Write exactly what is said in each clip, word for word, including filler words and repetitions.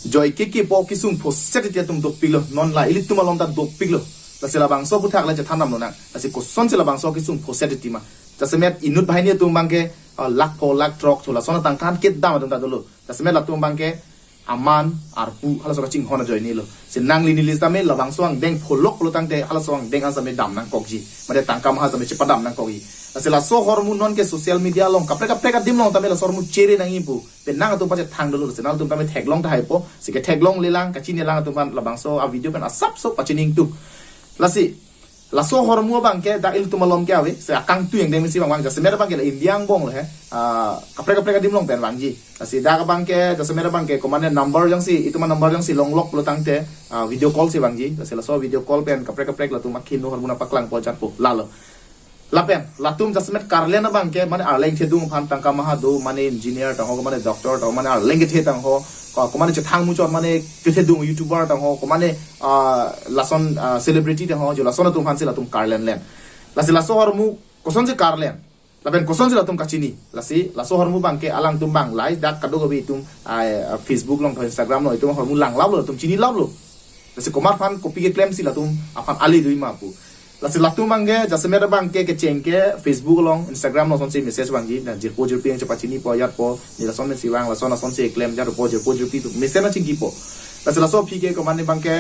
Joike kepo kesung phoset titi atum dopiklo, non la ilitum along ta dopiklo. Lasi labangso aphuthak le chethan damlonang. Lasi kosonsi labangso kesung phoset titi ma? Jasemet inut banghini atum abangke, ah, lakh pho, lakh throk, chola sona tangka kedam atum ta dolo. Jasemet latum abangke aman, arpu, halaso kachinghon ajoinelo. Si nangli neli tame labangso angdeng pholok pulo tangte halaso angdeng an tame dam nangkokji. Mate tangka maha tame chepadam nangkokji. Lasi laso ahormu nonke social media along kaprek kaprek adim along tame laso ahormu chere nangji pu penang atum pachethang dolo, si nangtum tame theklong tahai po, si ketheklonglelang, kachinelang atum aphan labangso a-video pen asapso pachini ingtung. Lasi laso ahormu abangke dak ilitum along ke ave, si akangtui angdeng si vangvang, jasemet abangke la India angbong lo he, ah, kaprek kaprek adim along pen vangji. Lasi dak abangke, jasemet abangke, komane number jongsi, itum a-number jongsi longlok pulo tangte, ah, video call si vangji. Lasi laso video call pen kaprek kaprek latum akeheno ahormu nangpaklangpo ajat po, lalo. Lapen latum jasemet karlen abangke, mane arleng thedung aphan tangka maha do, mane engineer tangho, mane doctor tangho, mane arleng kethe tangho, ko-, komane chethang muchot, mane kethedung YouTuber tangho, komane, ah, lason, ah, celebrity tangho, jo lason atum aphansi latum karlenlen. Lasi laso ahormu kosonsi karlen, lapen kosonsi latum kachini? Lasi laso ahormu abangke alangtum abang lai dak kadokave itum, ah, Facebook along tho, Instagram along itum ahormu langlaplo, latum chinilaplo. Lasi komat aphan kopi keklemsi latum aphan ale dui ma pu. Lasi latum abangke, jasemet abangke kecheng ke Facebook along, Instagram along asonsi message vangji, na jirpo jirpi nangchepachinipo ajat po, ne lason pensi vang, lason asonsi keklem ajat po, jirpo jirpi atum mesen nangchingkipo. Lasi laso aphi ke komane abangke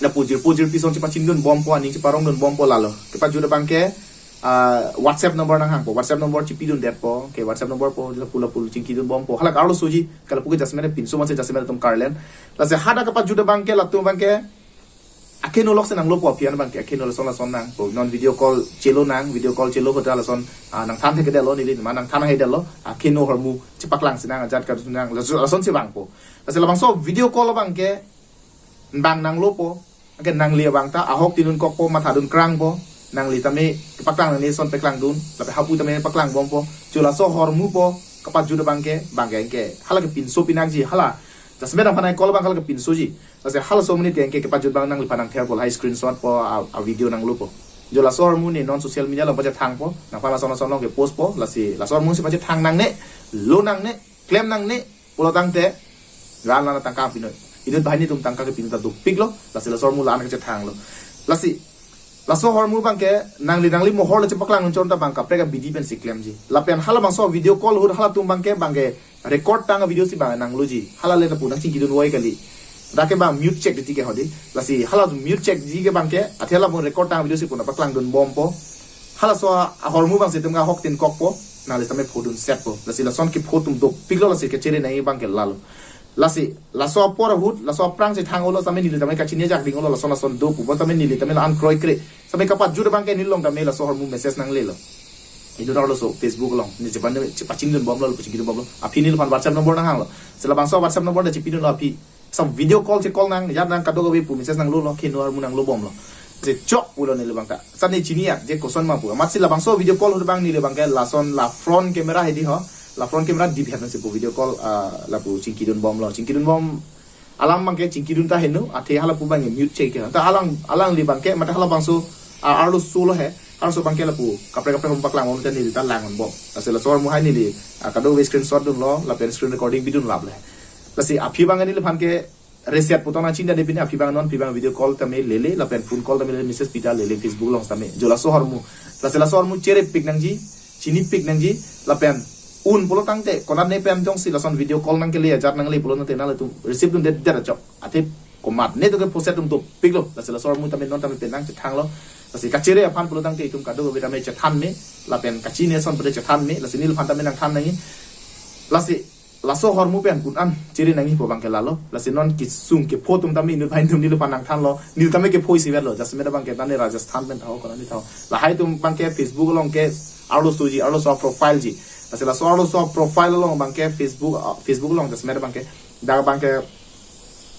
lapu jirpo jirpi ason chepachinidunbompo, aning cheparongdunbompo, lalo. Kepajut abangke, ah, WhatsApp number nanghangpo, WhatsApp number chepidundetpo, ke WhatsApp number po, lapu lapu chingkidunbompo, hala arlosoji, ke lapu ke jasemet pinso masi jasemet atum karlen. Lasi hadak kepajut abangke latum abangke akeheno lok si nanglopo, aphi an abangke akeheno lason lason nangpo, non video call chelonang, video call chelo ahut ta lason, ah, nangthan thekthedetlo, neli ma nangthan ahedetlo, akeheno ahormu chepaklangsinang, ajat kadunang, laso, lasonsi vangpo. Lasi labangso video call abangke bang nanglopo, anke nangli abang ta ahok tinun kokpo, mathadun krangpo, nangli tame kepaklang nangne ason paklangdun, lapen hapu tame paklangbompo, jo laso ahormu po, kepajut abangke, abangke anke hala kepinso pinangji, hala jasemet aphan ai call abang hala kepinsoji. Lasi halaso amonit ke anke kepajut abang nangliphan nangtherpo, lahai screenshot po, a, a-video nanglopo. Jo laso ahormu ne non social media along pachethangpo, nangphan lason lason along kepostpo, lasi laso ahormu si pachethang nangne, lo nangne, klem nangne pulo tangte, ran lana tangka pinoi. Inut banghini atum tangka kepinoi ta dopiklo, lasi laso ahormu la-an kachethanglo. Lasi laso ahormu abangke nangli nangli mohor le chepaklang chon ta abang kaprek abidi pensi klemji. Lapen halabangso video call ahut halatum abangke, abangke record tang a-video si abang nangloji. Hala le lapu nangchingkidunvoi kali. Dak ke abang mute check titi ke hodi. Lasi hala mute checkji ke abangke, athe hala abang record tang a-video si pu nangpaklangdunbompo. Halaso ahormu abangsi itum ahok tin kokpo, nangli tame phodunsetpo. Lasi lason kepho atum dopiklo, lasi kachere nangji abangke lalo. Lasi laso apor ahut, laso aphrang si thang-olo tame neli tame kachini ajak ding-olo, lason lason do pu, bon tame neli tame la-an kroikre. Tame kepajut abangke neli along tame laso ahormu message nanglelo. Inut arloso Facebook along, ne chepan, chepachingdunbomlo, chingkidunbomlo. Aphi neliphan WhatsApp number nanghanglo. Si labangso WhatsApp number ta chepidunlo aphi. Sa video call che-call nang, ajat nang kadokave pu message nanglolo, akeheno ahormu nanglobomlo. Si chok pulo neli abang ta. Sa ne chini ya, je koson ma pu. Amatsi labangso video call ahut abang neli abangke lason la front camera hedi ho. La front camera diphet nangsi pu video call, ah, lapu chingkidunbomlo. Chingkidunbom alam abangke chingkidun ta heno, athe halapu abangke mute check ke. Ta alang, alangli abangke, mate halabangso, ah, arloso lo he. Arloso abangke lapu kaprek kaprek ahormu paklangbom te neli ta langdunbom. Lasi laso ahormu hai neli, ah, kadokave screenshot dunlo, lapen screen recording bidunlaplo he. Lasi aphi abang neliphan ke reset pu tong nangchinidunde, pini aphi abang non aphi abang video call tame lele, lapen phone call tame lele, message pi ta lele, Facebook along tame. Jo laso ahormu. Lasi laso ahormu cherepik nangji, chinipik nangji, lapen un pulo tangte, konat ne pen jongsi lason video call nangkele ajat nangle pulo tangte nanglitum receive dundedet ajok. Athe komatne to kephoset atum dopiklo, lasi laso ahormu tame non tame penang chethanglo. Lasi kachere aphan pulo tangte itum kadokave tame chethan me, lapen kachini ason pada chethan me, lasi neliphan tame nangthan nangji. Lasi laso ahormu pen kun an chere nangji pu abangke lalo. Lasi non kesung kepho atum tame inut banghini atum neliphan nangthanlo, neli tame kepho isivetlo, jasemet abangke tane Rajasthan pen tho, konat ne tho. Lahai atum abangke Facebook along ke arlosoji, arloso profile ji. Lasi laso arloso profile along abangke Facebook, ah, Facebook along jasemet abangke, dak abangke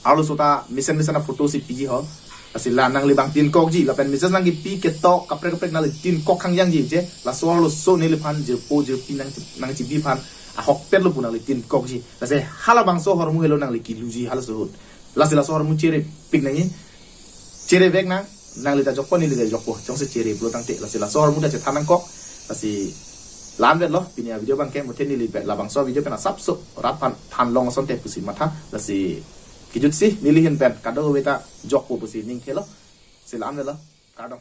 arloso ta mesen mesen a-photo si piji ho. Lasi la nangli abang tin kokji, lapen message nangkepi ketok kaprek kaprek nangli tin kok hangjangji je. Laso arloso neliphan jirpo jirpi nang, nangchibi aphan ahokpetlo pu nangli tin kokji. Lasi halabangso ahormu helo nangli kiluji halaso ahut. Lasi laso ahormu cherepik nangji. Cherevek nang, nangli ta jokpo, neli ta jokpo, jongsi chere pulo tangte. Lasi laso ahormu ta chethan nangkok. Lasi la-an vetlo, pini a-video abangke, muthe neli pen labangso video pen asapso rat aphan thanlong asonte pusi matha. Lasi Kejutsi neli ahin pen kadokave ta jokpo pusi ning thelo. Si la-an avelo. Kardom.